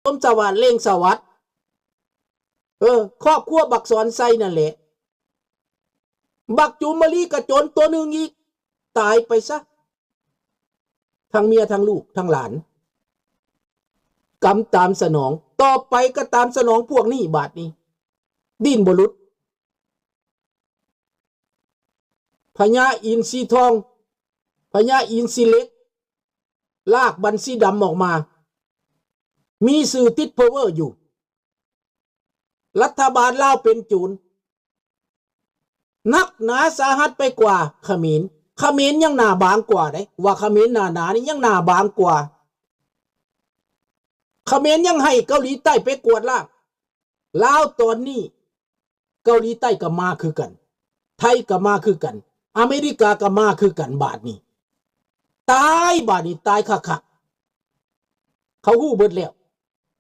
ສົມສະຫວັດ ເລັ່ງສະຫວັດ ເອີ ຄອບຄົວບັກສອນໄຊນັ້ນແຫຼະ. ບັກຈູມມະລີກໍຈົນຕົວໜຶ່ງອີກ ຕາຍໄປຊະ ທັງເມຍ ທັງລູກ ທັງຫຼານ ກຳຕາມສະໜອງ. ຕໍ່ໄປກໍຕາມສະໜອງພວກນີ້ ບາດນີ້ ດີ້ນບໍ່ຫຼຸດ. ພະຍາອິນຊີທອງ ພະຍາອິນຊີເຫຼັກ ລາກບັນຊີດຳອອກມາ ມີຊື່ຕິດເພີເວີຢູ່. ລັດຖະບານລາວເປັນໂຈນ ໜັກໜາສາຫັດໄປກວ່າຂະເໝນ. ຂະເໝນຍັງໜ້າບາງກວ່າເດ້ ວ່າຂະເໝນໜ້າໜານີ້ຍັງໜ້າບາງກວ່າ. ຂະເໝນຍັງໃຫ້ເກົາຫຼີໃຕ້ໄປກວາດລ້າງລາວ. ຕອນນີ້ເກົາຫຼີໃຕ້ກໍມາຄືກັນ ໄທກໍມາຄືກັນ ອາເມລິກາກໍມາຄືກັນ. ບາດນີ້ຕາຍ ບາດນີ້ຕາຍຄັກໆ. ເຂົາຮູ້ເບິດແລ້ວ